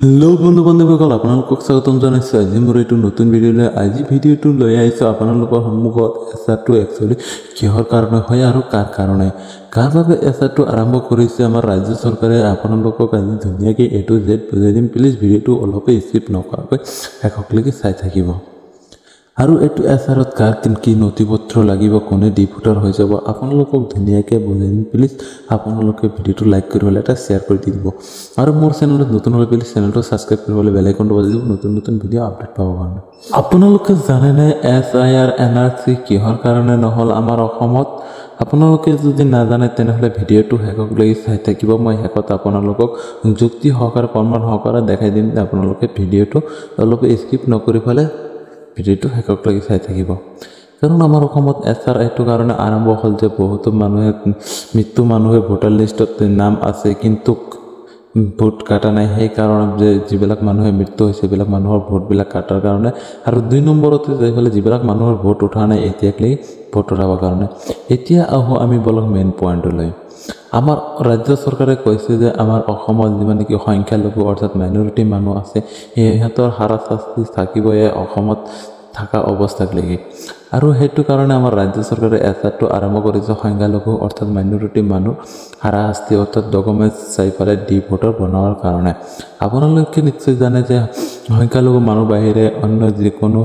Hello' বন্ধু বান্ধৱীসকল, আপোনালোকক স্বাগতম জনাইছোঁ আজি মোৰ এইটো নতুন ভিডিঅ'লৈ। আজি ভিডিঅ'টো লৈ আহিছোঁ আপোনালোকৰ সন্মুখত এছ আৰটো একচুৱেলি কিহৰ কাৰণে হয় আৰু কাৰ কাৰণে, কাৰ বাবে এছ আৰটো আৰম্ভ কৰিছে আমাৰ ৰাজ্য চৰকাৰে। আপোনালোকক আজি ধুনীয়াকৈ এ টু জেড বুজাই দিম। প্লিজ ভিডিঅ'টো অলপে স্কিপ নকৰাকৈ শেষলৈকে চাই থাকিব। আৰু এইটো এছ আৰত কাৰ কি নথি পত্ৰ লাগিব, কোনে ডি ভোটাৰ হৈ যাব, আপোনালোকক ধুনীয়াকৈ বুজাই দিম। প্লিজ আপোনালোকে ভিডিঅ'টো লাইক কৰিবলৈ এটা শ্বেয়াৰ কৰি দি দিব। আৰু মোৰ চেনেলত নতুন হ'লে প্লিজ চেনেলটো ছাবস্ক্ৰাইব কৰিবলৈ বেল আইকনটো বজাই দিব নতুন নতুন ভিডিঅ' আপডেট পাবৰ কাৰণে। আপোনালোকে জানেনে S I R N R C কিহৰ কাৰণে নহ'ল আমাৰ অসমত? আপোনালোকে যদি নাজানে তেনেহ'লে ভিডিঅ'টো শেষলৈকে চাই থাকিব। মই শেষত আপোনালোকক যুক্তি সহকাৰে, প্ৰমাণ সহকাৰে দেখাই দিম। আপোনালোকে ভিডিঅ'টো অলপ স্কিপ নকৰি পেলাই ভিডিঅ'টো শেষলৈকে চাই থাকিব। কাৰণ আমাৰ অসমত এছ আৰ এইটো কাৰণে আৰম্ভ হ'ল যে বহুতো মানুহে, মৃত্যু মানুহে ভোটাৰ লিষ্টত নাম আছে কিন্তু ভোট কাটা নাই। সেইকাৰণে যে যিবিলাক মানুহে মৃত্যু হৈছে সেইবিলাক মানুহৰ ভোটবিলাক কাটাৰ কাৰণে। আৰু দুই নম্বৰতে যাই পেলাই যিবিলাক মানুহৰ ভোট উঠা নাই এতিয়ালৈকে ভোট উঠাবৰ কাৰণে। এতিয়া আহোঁ আমি বলক মেইন পইণ্টলৈ। আমাৰ ৰাজ্য চৰকাৰে কৈছে যে আমাৰ অসমত যিমান নেকি সংখ্যালঘু অৰ্থাৎ মাইনৰিটি মানুহ আছে, সিহঁতৰ হাৰাশাস্তি থাকিবই অসমত থকা অৱস্থাক লাগি। আৰু সেইটো কাৰণে আমাৰ ৰাজ্য চৰকাৰে এছ আৰটো আৰম্ভ কৰিছে সংখ্যালঘু অৰ্থাৎ মাইনৰিটি মানুহ হাৰাশাস্তি অৰ্থাৎ ডকুমেণ্টছ চাই পেলাই ডি ভোটাৰ বনোৱাৰ কাৰণে। আপোনালোকে নিশ্চয় জানে যে সংখ্যালঘু মানুহ বাহিৰে অন্য যিকোনো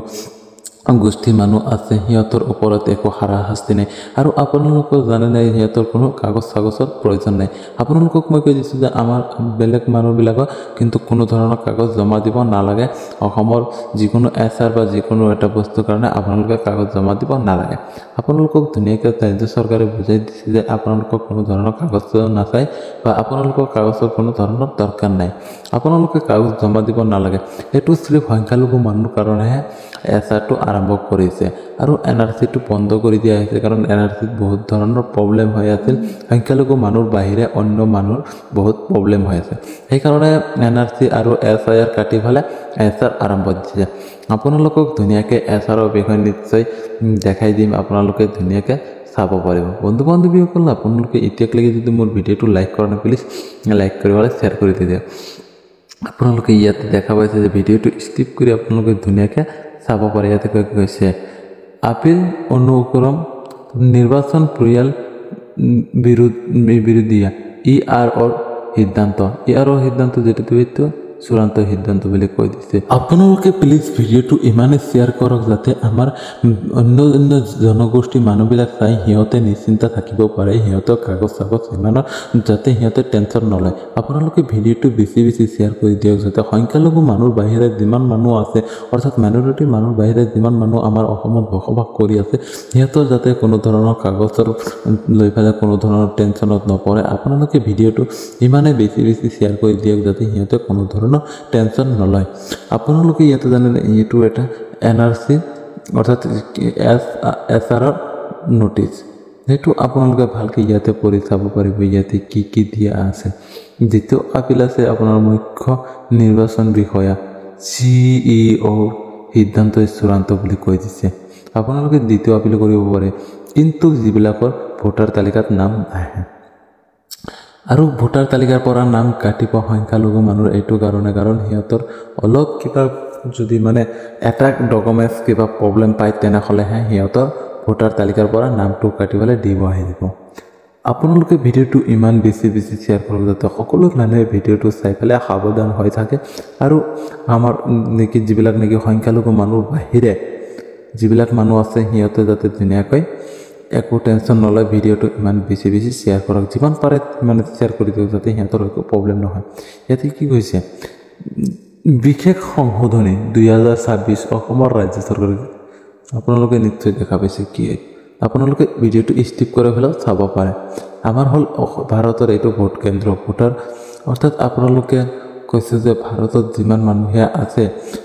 গোষ্ঠী মানুহ আছে সিহঁতৰ ওপৰত একো হাৰাশাস্তি নাই। আৰু আপোনালোকেও জানে নাই সিহঁতৰ কোনো কাগজ চাগজৰ প্ৰয়োজন নাই। আপোনালোকক মই কৈ দিছোঁ যে আমাৰ বেলেগ মানুহবিলাকৰ কিন্তু কোনো ধৰণৰ কাগজ জমা দিব নালাগে। অসমৰ যিকোনো এছ আৰ বা যিকোনো এটা বস্তুৰ কাৰণে আপোনালোকে কাগজ জমা দিব নালাগে। আপোনালোকক ধুনীয়াকৈ ৰাজ্য চৰকাৰে বুজাই দিছে যে আপোনালোকক কোনো ধৰণৰ কাগজ নাচায় বা আপোনালোকৰ কাগজৰ কোনো ধৰণৰ দৰকাৰ নাই, আপোনালোকে কাগজ জমা দিব নালাগে। এইটো চিৰিফ সংখ্যালঘু মানুহৰ কাৰণেহে এছ আৰটো আৰম্ভ কৰিছে। আৰু এন আৰ চিটো বন্ধ কৰি দিয়া হৈছে, কাৰণ এন আৰ চিত বহুত ধৰণৰ প্ৰব্লেম হৈ আছিল। সংখ্যালঘু মানুহৰ বাহিৰে অন্য মানুহৰ বহুত প্ৰব্লেম হৈ আছে। সেইকাৰণে এন আৰ চি আৰু এছ I R কাটি পেলাই এছ আৰ আৰম্ভ দিছে। আপোনালোকক ধুনীয়াকৈ এছ আৰৰ বিষয়ে নিশ্চয় দেখাই দিম, আপোনালোকে ধুনীয়াকৈ চাব পাৰিব। বন্ধু বান্ধৱীসকল, আপোনালোকে এতিয়ালৈকে যদি মোৰ ভিডিঅ'টো লাইক কৰা নাই প্লিজ লাইক কৰিবলৈ শ্বেয়াৰ কৰি দি দিয়ক। আপোনালোকে ইয়াতে দেখা পাইছে যে ভিডিঅ'টো স্কিপ কৰি আপোনালোকে ধুনীয়াকৈ চাব পাৰে। ইয়াতে কৈছে আপিল অনুক্ৰম নিৰ্বাচন পৰিয়াল বিৰোধীয়া ই আৰ অৰ সিদ্ধান্ত, ই আৰৰ সিদ্ধান্ত যিটো সেইটো চূড়ান্ত সিদ্ধান্ত বুলি কৈ দিছে। আপোনালোকে প্লিজ ভিডিঅ'টো ইমানেই শ্বেয়াৰ কৰক যাতে আমাৰ অন্য অন্য জনগোষ্ঠীৰ মানুহবিলাক চাই সিহঁতে নিশ্চিন্তা থাকিব পাৰে, সিহঁতৰ কাগজ চাগজ ইমানৰ যাতে সিহঁতে টেনশ্যন নলয়। আপোনালোকে ভিডিঅ'টো বেছি বেছি শ্বেয়াৰ কৰি দিয়ক যাতে সংখ্যালঘু মানুহৰ বাহিৰে যিমান মানুহ আছে অৰ্থাৎ মাইনৰিটি মানুহৰ বাহিৰে যিমান মানুহ আমাৰ অসমত বসবাস কৰি আছে সিহঁতৰ যাতে কোনো ধৰণৰ কাগজৰ লৈ পেলাই কোনো ধৰণৰ টেনশ্যনত নপৰে। আপোনালোকে ভিডিঅ'টো ইমানেই বেছি বেছি শ্বেয়াৰ কৰি দিয়ক যাতে সিহঁতে কোনো ধৰণৰ টেনশ্যন নলয়। আপোনালোকে ইয়াতে জানেনে এইটো এটা এন আৰ চি অৰ্থাৎ এছ এছ আৰৰ নটিচ, সেইটো আপোনালোকে ভালকৈ ইয়াতে পঢ়ি চাব পাৰিব। ইয়াতে কি কি দিয়া আছে। দ্বিতীয় আপিল আছে আপোনাৰ মুখ্য নিৰ্বাচন বিষয়া চি ই অ'ৰ সিদ্ধান্তই চূড়ান্ত বুলি কৈ দিছে। আপোনালোকে দ্বিতীয় আপিল কৰিব পাৰে, কিন্তু যিবিলাকৰ ভোটাৰ তালিকাত নাম নাহে আৰু ভোটাৰ তালিকাৰ পৰা নাম কাটিব সংখ্যালঘু মানুহৰ এইটো কাৰণে, কাৰণ সিহঁতৰ অলপ কিবা যদি মানে এটা ডকুমেণ্টছ কিবা প্ৰব্লেম পায় তেনেহ'লেহে সিহঁতৰ ভোটাৰ তালিকাৰ পৰা নামটো কাটিবলৈ দিব আহি দিব। আপোনালোকে ভিডিঅ'টো ইমান বেছি বেছি শ্বেয়াৰ কৰক যাতে সকলো মানুহে ভিডিঅ'টো চাই পেলাই সাৱধান হৈ থাকে। আৰু আমাৰ নেকি যিবিলাক নেকি সংখ্যালঘু মানুহৰ বাহিৰে যিবিলাক মানুহ আছে সিহঁতে যাতে ধুনীয়াকৈ একো টেনশ্যন নলয়। ভিডিঅ'টো ইমান বেছি বেছি শ্বেয়াৰ কৰক, যিমান পাৰে সিমানে শ্বেয়াৰ কৰি দিয়ক যাতে সিহঁতৰ একো প্ৰব্লেম নহয়। ইয়াতে কি কৈছে, বিশেষ সংশোধনী 2026 অসমৰ ৰাজ্য চৰকাৰে, আপোনালোকে নিশ্চয় দেখা পাইছে কি। আপোনালোকে ভিডিঅ'টো স্কিপ কৰি পেলাইও চাব পাৰে। আমাৰ হ'ল ভাৰতৰ এইটো ভোট কেন্দ্ৰ ভোটাৰ, অৰ্থাৎ আপোনালোকে কৈছে যে ভাৰতত যিমান মানুহে আছে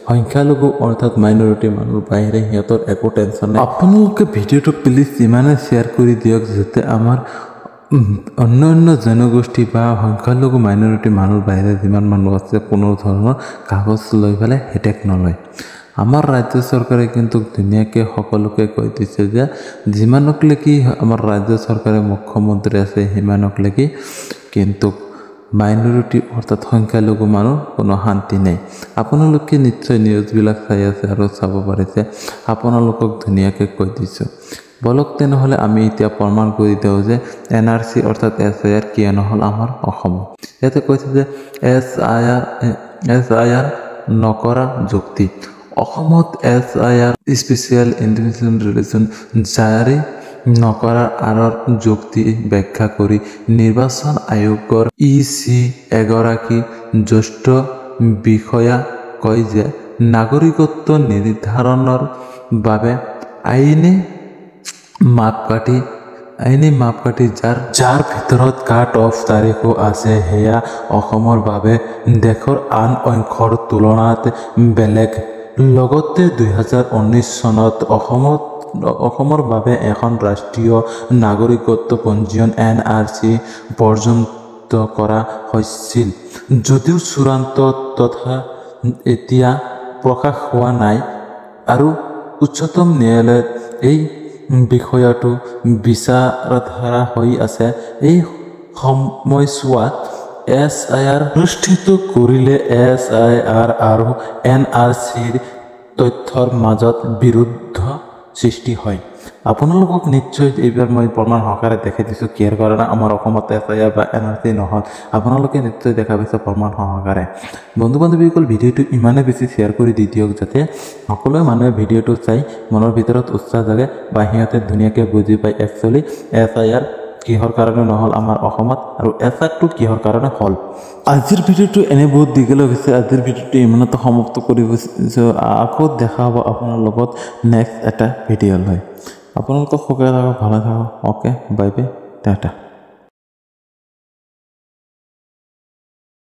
সংখ্যালঘু অৰ্থাৎ মাইনৰিটি মানুহৰ বাহিৰে সিহঁতৰ একো টেনশ্যন নাই। আপোনালোকে ভিডিঅ'টো প্লিজ ইমানে শ্বেয়াৰ কৰি দিয়ক যাতে আমাৰ অন্য অন্য জনগোষ্ঠী বা সংখ্যালঘু মাইনৰিটি মানুহৰ বাহিৰে যিমান মানুহ আছে কোনো ধৰণৰ কাগজ লৈ পেলাই হেডেক নলয়। আমাৰ ৰাজ্য চৰকাৰে কিন্তু ধুনীয়াকৈ সকলোকে কৈ দিছে যে যিমানকলৈকি আমাৰ ৰাজ্য চৰকাৰে মুখ্যমন্ত্ৰী আছে সিমানকলৈকি কিন্তু মাইনৰিটি অৰ্থাৎ সংখ্যালঘু মানুহ কোনো শান্তি নাই। আপোনালোকে নিশ্চয় নিউজবিলাক চাই আছে আৰু চাব পাৰিছে, আপোনালোকক ধুনীয়াকৈ কৈ দিছোঁ। বলক তেনেহ'লে আমি এতিয়া প্ৰমাণ কৰি দিওঁ যে NRC অৰ্থাৎ SIR কিয় নহ'ল আমাৰ অসমত। ইয়াতে কৈছে যে SIR নকৰা যুক্তি। অসমত SIR special ইণ্টেনশ্যন ৰিলেশ্যন জাৰি নকৰাৰ আঁৰৰ যুক্তি ব্যাখ্যা কৰি নিৰ্বাচন আয়োগৰ EC এগৰাকী জ্যেষ্ঠ বিষয়া কয় যে নাগৰিকত্ব নিৰ্ধাৰণৰ বাবে আইনী মাপকাঠি যাৰ ভিতৰত কাট অফ তাৰিখো আছে, সেয়া অসমৰ বাবে দেশৰ আন অংশৰ তুলনাত বেলেগ। লগতে 2019 চনত অসমৰ বাবে এখন ৰাষ্ট্ৰীয় নাগৰিকত্ব পঞ্জীয়ন NRC পৰ্যন্ত কৰা হৈছিল যদিও চূড়ান্ত তথা এতিয়া প্ৰকাশ হোৱা নাই আৰু উচ্চতম ন্যায়ালয়ত এই বিষয়টো বিচাৰাধীন হৈ আছে। এই সময়ছোৱাত SIR অনুষ্ঠিত কৰিলে SIR আৰু NRCৰ তথ্যৰ মাজত বিৰোধ সৃষ্টি হয়। আপোনালোকক নিশ্চয় এইবাৰ মই প্ৰমাণ সহকাৰে দেখাই দিছোঁ কিহৰ কাৰণে আমাৰ অসমত SIR বা NRC নহ'ল। আপোনালোকে নিশ্চয় দেখা পাইছে প্ৰমাণ সহকাৰে। বন্ধু বান্ধৱীসকল, ভিডিঅ'টো ইমানেই বেছি শ্বেয়াৰ কৰি দি দিয়ক যাতে সকলোৱে মানুহে ভিডিঅ'টো চাই মনৰ ভিতৰত উৎসাহ জাগে বা সিহঁতে ধুনীয়াকৈ বুজি পায় একচুৱেলি SIR কিহৰ কাৰণে নহ'ল আমাৰ অসমত আৰু SIRটো কিহৰ কাৰণে হ'ল। আজিৰ ভিডিঅ'টো এনে বহুত দীঘল হৈ গৈছে। আজিৰ ভিডিঅ'টো ইমানতে সমাপ্ত কৰিব। আকৌ দেখা হ'ব আপোনাৰ লগত নেক্সট এটা ভিডিঅ' লৈ। আপোনালোকক সুখে থাকক, ভালে থাকক। Okay, bye bye, tata.